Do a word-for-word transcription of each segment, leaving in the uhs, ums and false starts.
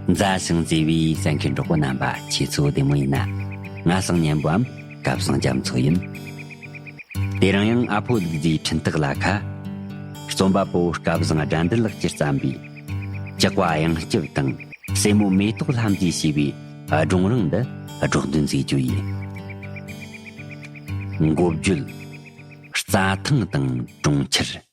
མཛའ་ཞིང་བརྩེ་བའི་གསན་མཁན་གྲོགས་པོ་རྣམ་པ། ཁྱེད་ཚོ་བདེ་མོ་ཡིན་ན། ང་སང་ཉན་པའམ་སྐལ་བཟང་རྒྱ་མཚོ་ཡིན། དེ་རིང་ཡང་ཨ་ཕོ་ལུག་རྫིའི་འཕྲིན་སྟེགས་ལ་ཁ། རྩོམ་པ་པོ་སྐལ་བཟང་དགྲ་འདུལ་ལགས་ཀྱིས་བརྩམས་པའི་ཇག་པ་གཡང་སྐྱབས་དང་སྲས་མོ་མེ་ཏོག་ལྷ་མཛེས་ཞེས་པའི་སྒྲུང་རིང་འདི་སྒྲོག་འདོན་མཛད་རྒྱུ་ཡིན། འགོ་བརྗོད། རྩྭ་ཐང་དང་གྲོང་ཁྱེར།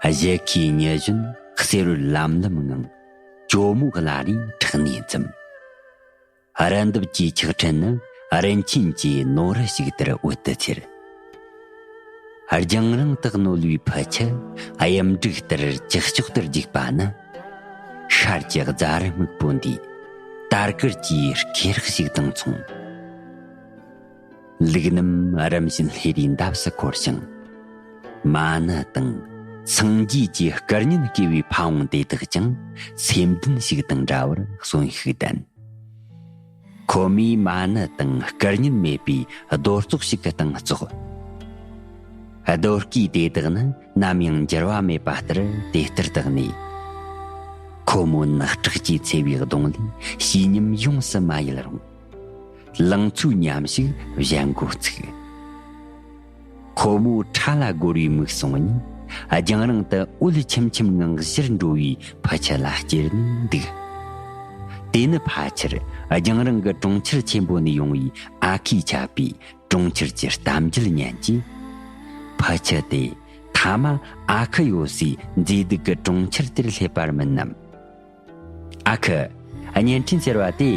གཞལ་ཁའི་ཉི་གཞོན་གསེར་འོད་ལམ་ལམ་ངང་། གྱོ་མོག་ལ་རེའི་ཕྲག་ནས་འཛུམ། རི་འདབས་ཀྱི་ཆག་ཕྲན་ནི་རིན་ཆེན་གྱི་ནོར་བུ་ཞིག་ལྟར་འོད་དུ་འཚེར། རྒྱང་རིང་དུ་བསྣོལ་བའི་ཕུ་ཆུ་གཡུ་འབྲུག་ལྟར་ཀྱག་ཀྱོག་ཏུ་རྒྱུག་པ་ནི། ཤར་གྱི་རྫ་རི་སྨུག་པོ་འདིའི་དར་དཀར་གྱི་སྐེ་རགས་ཤིག་དང་མཚུངས། ལུག་རྣམས་རིམ་བཞིན་ལྷས་རའི་འདབས་སུ་འཁོར་ཞིང་། མ་ཎི་དང་སངས་རྒྱས་ཀྱི་སྐུ་བརྙན་བཀོད་པའི་ཕ་བོང་དེ་དག་ཀྱང་སེམས་ལྡན་ཞིག་དང་འདྲ་བར་གསོན་ཤུགས་ལྡན། ཁོ་མོས་མ་ཎི་དང་སྐུ་བརྙན་མེད་པའི་རྡོ་བརྩེགས་ཤིག་གི་སྟེང་བཙོག་རྡོ་སྐས་དེ་དག་ནི་ནམ་ཡང་འགྱུར་བ་མེད་པ་ལྟར་དེ་ལྟར་དུ་གནས། ཁོ་མོའི་ནག་ཁྲག་གིས་འཚེ་བའི་གདོང་ལས་བྱིའུ་ཉམ་ཡོངས་སུ་མ་ཡལ་རུང་། ལང་ཚོའི་ཉམས་ཤིག་གཞན་མགོ་ཚུགས། ཁོ་མོའི་ཁྲ་ལ་སྒོར་བའི་མིག་ཟུང་གཉིས་རྒྱང་རིང་དུ་འོད་ཆེམ་ཆེམ་ངང་གཞིར་འགྲོ་བའི་ཕུ་ཆུ་ལ་སྐྱེལ་ནས་འདུག་དེ་ནི་ཕལ་ཆེར་རྒྱང་རིང་གི་གྲོང་ཁྱེར་ཆེན་པོ་ནས་ཡོང་བའི་ཨ་ཁུས་ཆགས་པའི་གྲོང་ཁྱེར་གྱི་གཏམ་རྒྱུད་ཉན་གྱིས། ཕུ་ཆུ་དེ་མཐའ་མ་ཨ་ཁུ་ཡོད་སའི་མཛེས་སྡུག་གི་གྲོང་ཁྱེར་དེར་སླེབས་པར་མིན་ནམ། ཨ་ཁུ། བརྙན་འཕྲིན་ཟེར་བ་དེ་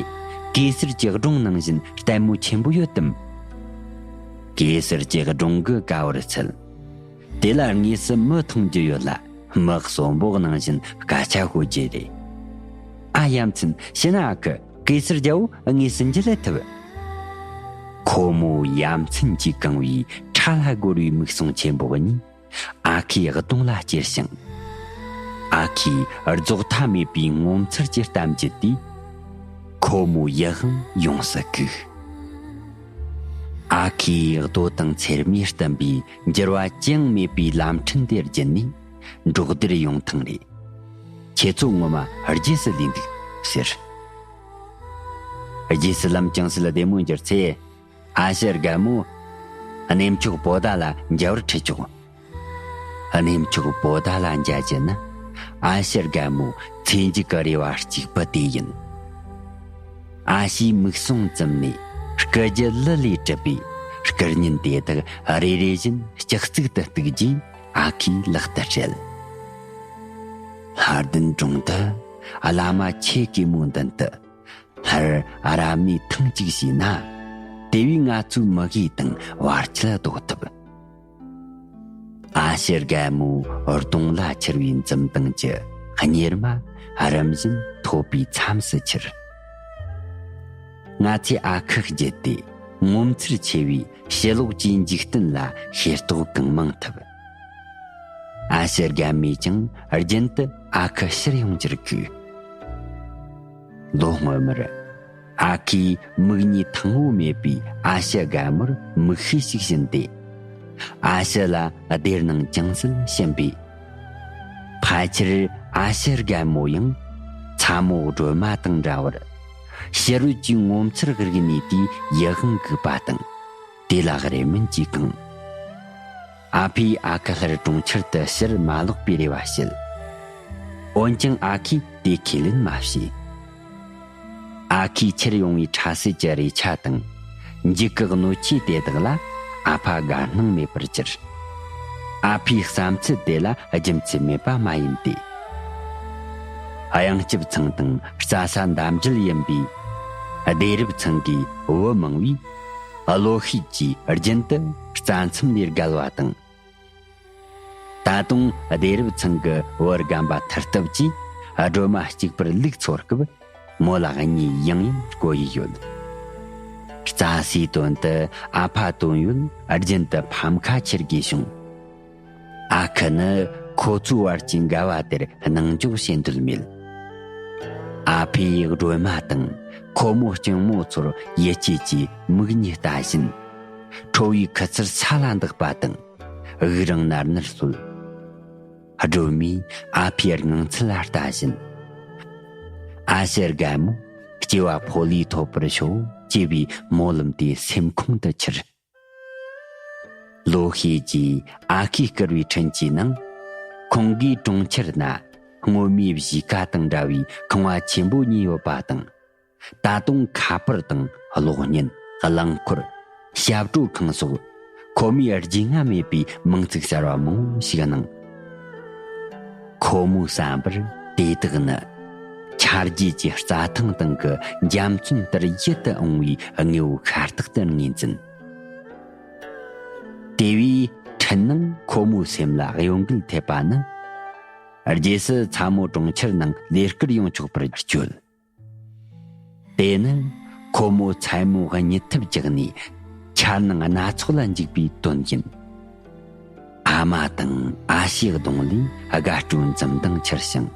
གེ་སར་གྱི་སྒྲུང་ནང་བཞིན་ལྟད་མོ་ཆེན་པོ་ཡོད་དམ། གེ་སར་གྱི་སྒྲུང་གི་ཀ་བར་ཚུད། དེ་ལ་དངོས་སུ་མི་མཐོང་རྒྱུ་ཡོད་ལ་མི་གསོན་པོ་ནང་བཞིན་སྐད་ཆ་ཤོད་རྒྱུ་རེད། ཨ། ཡ་མཚན། ཤི་ན་ཨ་ཁུ་གེ་སར་རྒྱལ་པོ་དངོས་སུ་འཇུ་ལེ་ཐུབ། ཁོ་མོ་ཡ་མཚན་གྱིས་གང་བའི་ཁྲ་ལྷ་སྒོར་བའི་མིག་ཟུང་ཆེན་པོ་གཉིས། ཨ་ཁུའི་གདོང་ལ་ཅེར་ཞིང་། ཨ་ཁུའི་རྫོགས་མཐའ་མེད་པའི་ངོ་མཚར་གྱི་གཏམ་རྒྱུད་དེས། ཁོ་མོའི་ཡིད་དབང་ཡོངས་སུ་བཀུག་ཨ་ཁུའི་རྡོ་དང་ཚེར་མས་བསྟན་པའི་འགྱུར་བ་ཅི་ཡང་མེད་པའི་ལམ་ཕྲན་དེ་བརྒྱུད་ནས་འགྲོགས་བསྡུར་ཡོང་ཐེངས་རེ། ཁྱེད་ཚོ་ངོ་མ་རྗེས་སུ་ལུས་འདུག་ཟེར། རྗེས་སུ་ལམ་ཅུང་ཟད་བདེ་མོ་འགྱུར་ཚེ། ཨ་ཞེ་རྒན་མོ། གནས་མཆོག་པོ་ཏཱ་ལ་མཇལ་བར་ཁྲིད་ཆོག་གནས་མཆོག་པོ་ཏཱ་ལ་མཇལ་རྒྱུ་ནི་ཨ་ཞེ་རྒན་མོའི་ཚེ་མཇུག་གི་རེ་བ་གཅིག་པུ་དེ་ཡིན། ཨ་ཞེས་མིག་ཟུང་བཙུམས་ནས་སྐུ་རྒྱུ་ལི་ལས་གྲུབ་པའི་སྐུ་བརྙན་དེ་དག་རེ་རེ་བཞིན་ལྕགས་གཙུག་ཏུ་གཏུགས་རྗེས་ཨ་ཁུའི་ལག་ཏུ་སྤྲད། ལྷ་ལྡན་གྲོང་དུ་བླ་མ་ཆེ་གེ་མོའི་མདུན་དུ། སླར་རབ་གནས་ཐེངས་གཅིག་བྱས་ན། དེ་བས་ང་ཚོའི་མི་གེ་དང་བར་ཆད་བཟློག་ཐུབ། ཨ་ཞེ་རྒན་མོའི་གདོང་ལ་འཕྱར་བའི་འཛུམ་མདངས་ཀྱི་གཉེར་མ་རིམ་བཞིན་ཐོབ་པའི་མཚམས་སུ་ཁྱེར། ང་ཚོས་ཨ་ཁུ་བརྒྱུད་དེ་ངོ་མཚར་ཆེ་བའི་ཕྱི་ལོགས་ཀྱི་འཇིག་རྟེན་ལ་ཤེས་རྟོགས་གང་མང་ཐུབ། ཨ་ཞེ་རྒན་མོས་ཀྱང་རྒྱུན་དུ་ཨ་ཁུ་ཕྱིར་ཡོང་རྒྱུར་བསྐུལ། ལོ་སྔོན་མར། ཨ་ཁུས་མིག་གཉིས་ཐང་བོ་མེད་པའི་ཨ་ཞེ་རྒན་མོར་མིག་ཤེལ་ཞིག་བྱིན་ཏེ། ཨ་ཞེ་ལ་བདེར་སྣང་ཅུང་ཟད་བྱིན་པས། ཕལ་ཆེར་ཨ་ཞེ་རྒན་མོ་ཡང་ཚ་མོ་སྒྲོལ་མ་དང་འདྲ་བར། ཕྱི་རོལ་གྱི་ངོ་མཚར་རིག་གནས་དེའི་ཡིད་དབང་འགུགས་པ་དང་། དེ་ལ་རེ་སྨོན་གྱིས་གང་། ཨ་ཕས་ཨ་ཁུ་སླར་གྲོང་ཁྱེར་དུ་ཕྱིར་མ་ལོག་པའི་རེ་བ་བྱེད། འོན་ཀྱང་ཨ་ཁུས་དེ་ཁས་ལེན་མ་བྱས། ཨ་ཁུས་ཁྱེར་ཡོང་བའི་ཁྲ་ཟས་ཀྱི་རས་ཆ་དང་། འགྱིག་གི་སྣོད་ཆས་དེ་དག་ལ་ཨ་ཕ་དགའ་སྣང་མེད་པར་གྱུར། ཨ་ཕའི་བསམ་ཚུལ་དེ་ལ་རྒྱུ་མཚན་མེད་པ་མ་ཡིན་ཏེ། གཡང་སྐྱབས་ཚང་དང་རྩྭ་ས་འདབས་འབྲེལ་ཡིན་པའི་སྡེ་རབས་ཚང་གི་བུ་མང་བོས། བློ་ཤེད་ཀྱིས་རྒྱུན་དུ་རྩྭ་མཚམས་ལས་བརྒལ་བ་དང་། ད་དུང་སྡེ་རབས་ཚང་གི་བུ་རྒན་པ་ཐར་སྟབས་ཀྱིས་སྒྲོལ་མ་གཅིག་པུར་ལུག་འཚོ་སྐབས་མོ་ལ་གཉིད་ཡང་ཡང་སྐོར་ཡི་ཡོད། རྩྭ་སའི་དོན་དུ་ཨ་ཕ་དོན་ཡོད་རྒྱུན་དུ་ཕམ་ཁ་འཁྱེར་དགོས་བྱུང་། ཨ་ཁུ་ནི་ཁོ་ཚོའི་བར་གྱི་འགལ་བ་དེར་སྣང་འཇོག་བྱེད་འདོད་མེད། ཨ་ཕས་སྒྲོལ་མ་དང་ཁོ་མོ་གཅུང་མོ་ཚོར་ཡིད་ཆེས་ཀྱི་མིག་གཉིས་ལྟ་བཞིན། ཁྲོ་བོའི་ཁུ་ཚུར་ས་ལ་འདེགས་པ་དང་། དབུགས་རིང་ནར་ནར་གསོལ། སྒྲོལ་མས་ཨ་ཕའི་ངང་ཚུལ་ལ་ལྟ་བཞིན། ཨ་ཞེ་རྒན་མོ་སྐྱེ་བ་ཕོ་ལུས་ཐོབ་པར་ཤོག་ཅེས་པའི་སྨོན་ལམ་དེ་སེམས་ཁོང་དུ་འཁྱེར། ལོ་ཤས་ཀྱི་ཨ་ཁུས་བསྐུར་བའི་འཕྲིན་གྱི་ནང་། ཁོང་གིས་གྲོང་ཁྱེར་ན་སྔོན་མའི་གཞིས་ཀ་དང་འདྲ་བའི་ཁང་བ་ཆེན་པོ་གཉིས་ཡོད་པ་དང་། ད་དུང་ཁ་པར་དང་གློག་བརྙན། རླངས་འཁོར། ཞབས་བྲོ་ཁང་སོགས་ཁོ་མོས་རྒྱུས་མངའ་མེད་པའི་མིང་ཚིག་གསར་བ་མང་པོ་ཞིག་གནང་། ཁོ་མོའི་བསམ་པར་དེ་དག་ནི་ཆ་རྒྱུས་ཀྱི་རྩྭ་ཐང་སྟེང་གི་འཇའ་ཚོན་ལྟར་ཡིད་དུ་འོང་བའི་དངོས་པོ་ཤ་སྟག་ཏུ་ངོས་འཛིན། དེ་བས་འཕྲུལ་སྣང་ཁོ་མོའི་སེམས་ལ་གཡོ་འགུལ་ཐེབས་པ་ནི། རྗེས་སུ་ཚ་མོ་གྲོང་ཁྱེར་ནང་ལས་ཀར་ཡོང་ཆོག་པར་བསྐྱོད། དེ་ནི་ཁོ་མོ་མཚན་མོ་གཉིད་ཐུབ་རྒྱག་ནས་འཆར་སྣང་སྣ་ཚོགས་ལ་འཇིགས་པའི་དོན་ཡིན། ཨ་མ་དང་ཨ་ཞེ་གདོང་ལས་དགའ་སྤྲོའི་འཛུམ་མདངས་འཕྱུར་ཞིང་།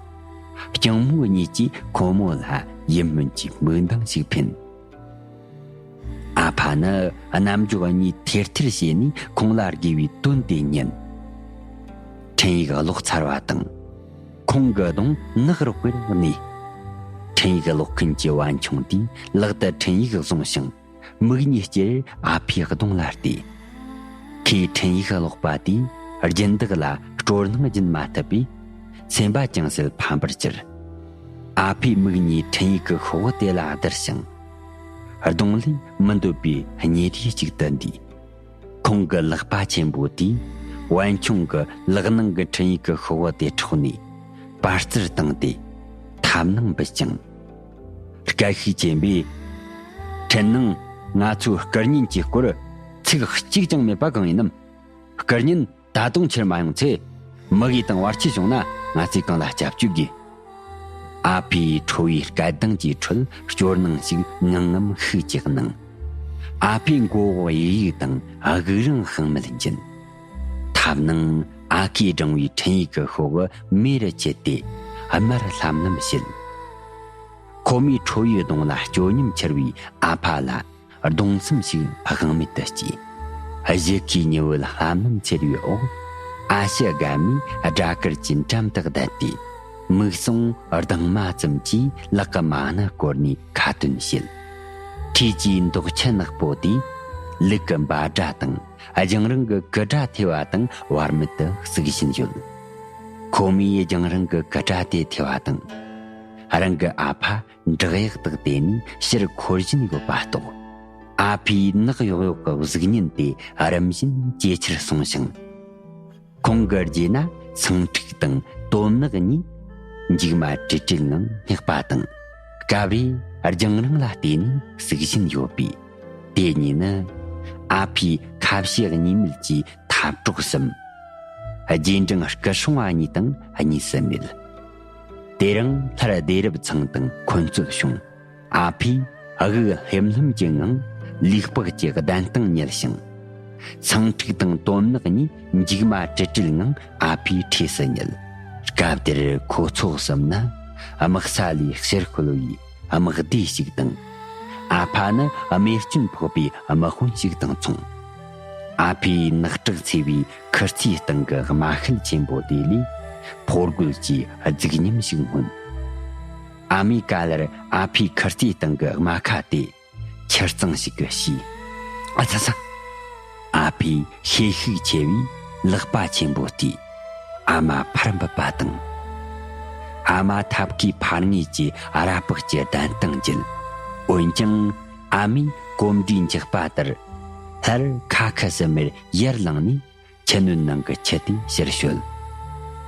སྤྱང་མོ་གཉིས་ཀྱིས་ཁོ་མོ་ལ་ཡིད་སྨོན་གྱི་མིག་མདངས་ཤིག་འཕེན། ཨ་ཕ་ནི་རྣམ་འགྱོག་གཉིས་ཐེར་ཐེར་བྱས་ནས་ཁོང་ལ་དགོས་པའི་དོན་དེ་ཉན། འཕྲིན་ཡིག་ཀློག་ཚར་བ་དང་། ཁོང་གི་གདོང་ནག་རོག་པར་གནས། འཕྲིན་ཡིག་ཀློག་མཁན་གྱི་བན་ཆུང་དེས་ལག་ཏུ་འཕྲིན་ཡིག་བཟུང་ཞིང་། མིག་གཉིས་ཅེར་ཨ་ཕའི་གདོང་ལ་བལྟས། ཁོས་འཕྲིན་ཡིག་ཀློག་པ་དེས་སྦྱིན་བདག་ལ་སྤྲོ་སྣང་སྦྱིན་མ་ཐུབ་པས། སེམས་པ་ཅུང་ཟད་ཕམ་པར་གྱུར། ཨ་ཕའི་མིག་གཉིས་འཕྲིན་ཡིག་གི་ཤོག་བུ་དེ་ལ་བསྡུར་ཞིང་། གདོང་ལས་མི་འདོད་པའི་བརྙས་བཅོས་ཅིག་ཏུ་འདུས། ཁོང་གི་ལག་པ་ཆེན་པོ་དེས་བན་ཆུང་གི་ལག་ནང་གི་འཕྲིན་ཡིག་གི་ཤོག་བུ་དེ་འཕྲོག་ནས་པར་ཙིར་བཏང་སྟེ་ཐབ་ནང་འབུད་ཅིང་། སྐད་ཤུགས་ཆེན་པོས། འཕྲུལ་སྣང་། ང་ཚོའི་སྐུ་བརྙན་གྱི་སྐོར་ཚིག་གཅིག་ཀྱང་མེད་པ་གང་ཡིན་ནམ། སྐུ་བརྙན་ད་དུང་ཁྱེར་མ་ཡོང་ཚེ། མི་གིས་དང་བར་ཆད་བྱུང་ན་ང་ཚོས་གང་ལ་སྐྱབས་བཅོལ་དགོས། ཨ་ཕའི་ཁྲོ་བོའི་སྐད་གདངས་ཀྱི་ཁྲོད་སྐྱོ་སྣང་ཞིག་ངང་ངམ་ཤུགས་ཀྱིས་སྣང་། ཨ་ཕའི་མགོ་བོ་གཡས་གཡས་དང་དབུགས་རིང་དཔང་མེད་འབྱིན། ཐབ་ནང་ཨ་ཁུས་བསྒྲེངས་པའི་འཕྲིན་ཡིག་གི་ཤོག་བུ་མེ་རུ་ཆད་དེ་དམར་ལྷམ་ལྷམ་བྱེད། ཁོ་མོའི་ཁྲོ་བོའི་གདོང་ལ་སྐྱོ་ཉམས་འཁྱེར་བའི་ཨ་ཕ་ལ། གདུང་སེམས་ཤིག་དབང་མེད་དུ་སྐྱེས། གཞུ་གུའི་ཉི་འོད་ལྷམ་ལྷམ་འཚེར་བའི་འོག་ཨ་ཞེ་དགའ་མོས་སྦྲ་གུར་གྱི་འགྲམ་དུ་བསྡད་དེ། མིག་ཟུང་གདིང་མ་ཙམ་གྱིས་ལག་གི་མ་ཎི་བསྐོར་ནས་ཁ་ཏོན་བྱེད། འཁྲིས་ཀྱི་འདོགས་ཆུ་ནག་པོ་དེས་ལུག་གི་འབའ་སྒྲ་དང་རྒྱང་རིང་གི་ཀི་སྒྲ་ཐོས་པ་དང་བར་མེད་དུ་གཟིགས་བཞིན་ཡོད། ཁོ་མོས་རྒྱང་རིང་གི་ཀི་སྒྲ་དེ་ཐོས་པ་དང་། རང་གི་ཨ་ཕ་བྲག་གཡག་དག་དེ་ནས་ཕྱིར་འཁོར་བཞིན་ཡོད་པ་རྟོགས། ཨ་ཕའི་ནག་ཡོག་ཡོག་གི་གཟུགས་བརྙན་དེ་རིམ་བཞིན་ཇེ་ཆེར་སོང་ཞིང་། ཁོང་གི་རྗེས་ན་སང་ཁྲིག་དང་དོམ་ནག་གཉིས་མཇུག་མ་དྲིལ་དྲིལ་ངང་སྙེག་པ་དང་། སྐབས་རེ་རྒྱང་རིང་ལ་བལྟས་ནས་གཟིགས་བཞིན་ཡོད་པས། དེ་གཉིས་ནི་ཨ་ཕའི་ཁ་བཤད་གཉིས་མེད་ཀྱི་འཐབ་གྲོགས་སམ། རྗེས་འབྲང་སྐུ་སྲུང་བ་གཉིས་དང་གཉིས་སུ་མེད། དེ་རིང་སླར་བདེ་རབ་ཚང་དང་འཁོན་རྩོད་བྱུང་། ཨ་ཕས་དབུགས་ལྷེམ་ལྷེམ་གྱི་ངང་ལུས་སྤགས་ཀྱི་གདན་སྟེང་ཉལ་ཞིང་། སང་ཁྲིག་དང་དོམ་ནག་གཉིས་མཇུག་མ་དྲིལ་དྲིལ་ངང་ཨ་ཕའི་འཁྲིས་སུ་ཉལ། སྐབས་དེར་ཁོ་ཚོ་གསུམ་ནི་དམག་ས་ལས་ཕྱིར་ཤོལ་བའི་དམག་སྡེ་ཞིག་དང་། ཨ་ཕ་ནི་རྨས་སྐྱོན་ཕོག་པའི་དམག་དཔོན་ཞིག་དང་མཚུངས། ཨ་ཕའི་ནག་དྲེག་འཚེ་བའི་ཁུར་ཚོའི་སྟེང་གི་རྨ་ཤུལ་ཆེན་པོ་དེ་ལས་ཕོ་རྒོད་ཀྱི་རྫིག་ཉམས་ཤིག་མངོན། ཨ་མས་ག་ལེར་ཨ་ཕའི་ཁུར་ཚོའི་སྟེང་གི་རྨ་ཁ་དེ་ཁྱེར་གཙང་ཞིག་གིས་ཕྱིས། ཨ་ཚ་ཚ། ཨ་ཕས་ཤེད་ཤུགས་ཆེ་བའི་ལག་པ་ཆེན་པོ་དེས་ཨ་མ་ཕར་འབུད་པ་དང་། ཨ་མ་ཐབ་ཀའི་ཕར་ངོས་ཀྱི་ར་ཕག་གི་གདན་སྟེང་འགྱེལ། འོན་ཀྱང་ཨ་མས་གོམ་འགྲོས་འཇགས་པ་ལྟར་སླར་ཁ་ཁུ་སིམ་མེར་ཡར་ལངས་ནས་ཆུ་སྣོད་ནང་གི་ཆུ་དེ་ཕྱིར་བཤོལ།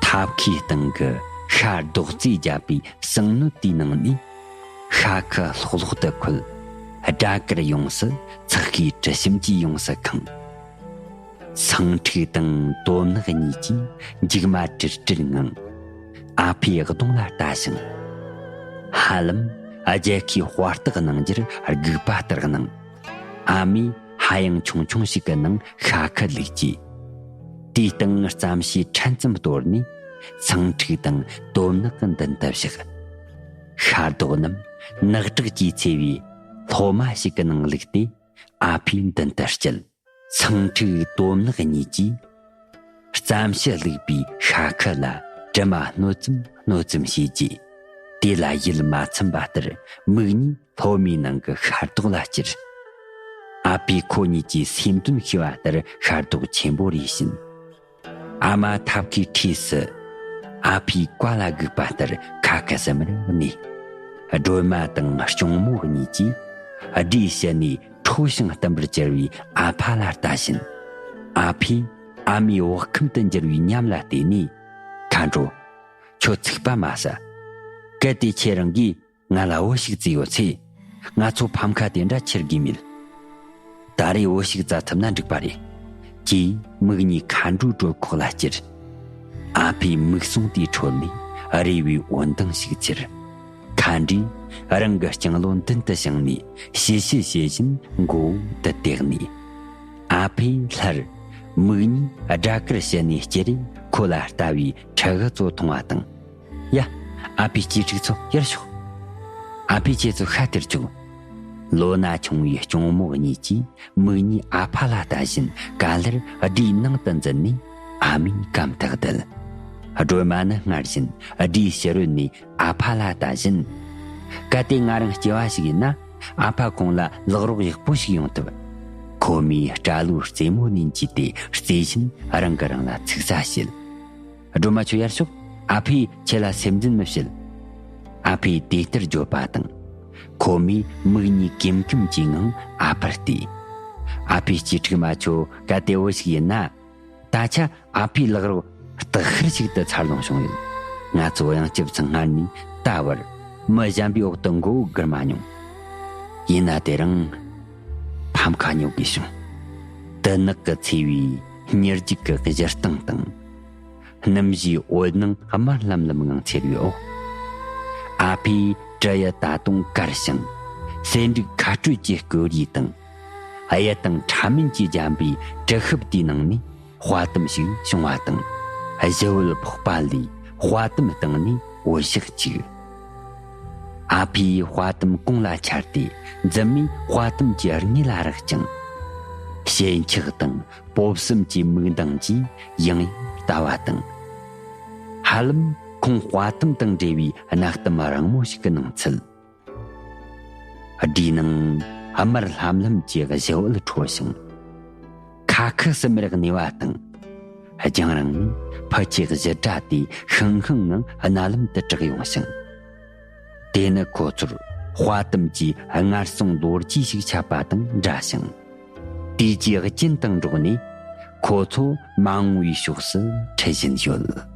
ཐབ་ཀའི་སྟེང་གི་ཤ་རྡོག་རྩེས་བརྒྱབ་པའི་སང་སྣོད་དེའི་ནང་ནས་ཤ་ཁུ་ལྷོག་ལྷོག་ཏུ་ཁོལ། སྦྲ་གུར་ཡོངས་སུ་ཚགས་ཀྱི་དྲི་ཞིམ་གྱིས་ཡོངས་སུ་ཁེངས། སང་ཁྲིག་དང་དོམ་ནག་གཉིས་ཀྱིས་མཇུག་མ་དྲིལ་དྲིལ་ངང་ཨ་ཕའི་གདོང་ལ་ལྟ་ཞིང་། ཧ་ལམ་རྒྱལ་ཁའི་དཔའ་རྟགས་གནང་རྒྱུར་སྒུག་པ་ལྟར་སྣང་། ཨ་མས་ཧ་ཡང་ཆུང་ཆུང་ཞིག་གི་ནང་ཤ་ཁུ་བླུགས་རྗེས། དེའི་སྟེང་རྩམ་ཤེས་ཕྲན་ཙམ་གཏོར་ནས་སང་ཁྲིག་དང་དོམ་ནག་གི་མདུན་དུ་བཞག། ཤ་རྡོག་རྣམས་ནག་དྲེག་གིས་འཚེ་བའི་སློབ་མ་ཞིག་གི་ནང་བླུགས་ཏེ་ཨ་ཕའི་མདུན་དུ་བསྐྱལ། སང་ཁྲིག་དོམ་ནག་གཉིས་ཀྱིས་རྩམ་ཤ་བླུགས་པའི་ཤ་ཁུ་ལ་ དྲི་མ་སྣོད་ཙམ་སྣོད་ཙམ་བྱས་རྗེས། དེ་ལ་ཡིད་མ་ཚིམ་པ་ལྟར་མིག་གཉིས་སློབ་མའི་ནང་གི་ཤ་རྡོག་ལ་བསྐྱུར། ཨ་ཕས་ཁོ་གཉིས་ཀྱི་སེམས་དོན་ཤེས་པ་ལྟར་ཤ་རྡོག་ཆེན་པོ་རེ་བྱིན། ཨ་མ་ཐབ་ཁའི་འཁྲིས་སུ་ཨ་ཕའི་བཀའ་ལ་སྒུག་པ་ལྟར་ཁ་ཁ་ཟུམ་རེ་གནས། སྒྲོལ་མ་དང་སྐྱོང་མོ་གཉིས་ཀྱིས་སྦྲའི་ཞལ་ནས་ཁྲོ་ཞིང་བརྟན་པོར་གྱུར་བའི་ཨ་ཕ་ལ་ལྟ་བཞིན། ཨ་ཕས་ཨ་མའི་བག་ཁུམ་དུ་འགྱུར་བའི་ཉམས་ལ་བལྟས་ནས། མཁའ་འགྲོ། ཁྱོད་ཚིག་པ་མ་ཟ། གལ་ཏེ་ཁྱེད་རང་གིས་ང་ལ་བུ་ཞིག་བཙས་ཡོད་ཚེ། ང་ཚོ་ཕམ་ཁ་དེ་འདྲ་ཁྱེར་དགོས་མེད། ད་རེས་བུ་ཞིག་བཙའ་ཐུབ་ན་འགྲིག་པ་རེད། ཅེས་མིག་གཉིས་མཁའ་འགྲོའི་གྲོད་ཁོག་ལ་བསྐྱུར། ཨ་ཕའི་མིག་ཟུང་དེའི་ཁྲོད་ནས་རེ་བའི་འོད་མདངས་ཤིག་འཚེར། མཁའ་འགྲོས་རང་གི་རྐྱང་ལོ་མདུན་དུ་བཞེངས་ནས་ཞི་ཞི་བྱེད་བཞིན་མགོ་བོ་དུ་བཏེགས་ནས། ཨ་ཕའི་སླར་མིག་གཉིས་སྦྲ་གུར་ཕྱི་ནས་བསྐྱུར་རེ་ཁོ་ལ་ལྟ་བའི་ཕྲུ་གུ་ཚོ་མཐོང་བ་དང་། ཡ། ཨ་ཕའི་གཅེས་ཕྲུག་ཚོ་ཡར་ཤོག་ཨ་ཕས་ཁྱེད་ཚོ་ཤ་སྟེར་བཅུག་ལོ་ན་ཆུང་བའི་སྐྱོང་མོ་གཉིས་ཀྱིས་མིག་གཉིས་ཨ་ཕ་ལ་ལྟ་བཞིན་ག་ལེར་སྦྲའི་ནང་དུ་འཛུལ་ནས་ཨ་མའི་གམ་ཐག་བརྡལ། སྒྲོལ་མ་ནི་སྔར་བཞིན་སྦྲའི་ཕྱི་རོལ་ནས་ཨ་ཕ་ལ་ལྟ་བཞིན། གལ་ཏེ་ང་རང་སྐྱེ་བ་ཞིག་ཡིན་ན། ཨ་ཕ་ཁོང་ལ་ལག་རོགས་ཡག་པོ་ཞིག་ཡོང་ཐུབ། ཁོ་མོས་སྐྲ་ལོའི་རྩེ་མོ་ནས་འགྱེས་ཏེ་རྩེ་བཞིན་རང་གིས་རང་ལ་ཚིག་ཟ་བྱེད། སྒྲོལ་མ་ཁྱོད་ཡར་ཤོག་ཨ་ཕས་ཁྱེད་ལ་སེམས་འཛིན་མི་བྱེད། ཨ་ཕས་དེ་ལྟར་བརྗོད་པ་དང་། ཁོ་མོས་མིག་གཉིས་ཀེམ་ཀེམ་གྱི་ངང་ཨ་ཕར་བལྟས། ཨ་ཕའི་གཅེས་ཕྲུག་མ་ཁྱོད་གལ་ཏེ་བུ་ཞིག་ཡིན་ན། ད་ཆ་ཨ་ཕའི་ལག་རོགས་སྟག་ཤར་ཞིག་ཏུ་འཚར་ལོངས་བྱུང་ཡོད། ང་ཚོ་གཡང་སྐྱབས་ཚང་སྔར་ནས་ད་བར་མི་གཞན་པའི་འོག་ཏུ་མགོ་བོ་སྒུར་མ་མྱོང་། ཡིན་ན་དེ་རིང་ཕམ་ཁ་ཉོ་དགོས་བྱུང་། དུ་ནག་གི་ཚེས་པའི་ཉེར་གཅིག་གི་གཞི་སྟེང་དང་། སྣུམ་བཞིའི་འོད་སྣང་དམར་ལམ་ལམ་ངང་འཚེར་བའི་འོག་ཨ་ཕའི་དྲི་ཡི་ད་དུང་དཀར་ཞིང་། སེ་འབྲུག་ཁ་སྤྲོད་ཀྱི་སྐུ་རིས་དང་། གཡུ་དང་ཕྲ་མེན་གྱིས་བརྒྱན་པའི་གྲི་ཤུབས་དེའི་ནང་ནས་དཔའ་གཏམ་ཞིག་བྱུང་བ་དང་། གཞུ་བོ་ཕོག་པ་ལས་དཔའ་གཏམ་སྟེང་ནས་འོད་ཞགས་གཅིག་ཨ་ཕའི་དཔའ་གཏམ་གོང་ལ་འཕྱར་ཏེ་མཛུབ་མོས་དཔའ་གཏམ་གྱི་སྔས་ལ་རེག་ཅིང་། ཞེན་ཆགས་དང་སྤོབས་གསུམ་གྱི་མིག་མདངས་ཀྱིས་ཡང་ཡང་ལྟ་བ་དང་། ཧ་ལམ་ཁོང་དཔའ་གཏམ་དང་འབྲེལ་བའི་གནའ་གཏམ་རིང་མོ་ཞིག་གི་ནང་ཚུལ། སྦྲའི་ནང་དམར་ལྷམ་ལྷམ་གྱི་གཞུ་འོད་འཕྲོ་ཞིང་། ཁ་ཁུ་སིམ་མེར་གནས་པ་དང་། རྒྱང་རིང་ནས་ཕལ་ཆེར་གཞུ་སྒྲ་དེ་ཤང་ཤང་ངང་རྣ་ལམ་དུ་གྲགས་ཡོང་ཞིང་། དེ་ནི་ཁོ་ཚོར་དཔའ་གཏམ་གྱི་སྔར་སོང་ལོ་རྒྱུས་ཤིག་ཁྱབ་པ་དང་འདྲ་ཞིང་། དེའི་རྒྱུ་རྐྱེན་དང་འགྲོགས་ནས་ཁོ་ཚོ་མ་འོངས་པའི་ཕྱོགས་སུ་ཁྲིད་བཞིན་ཡོད།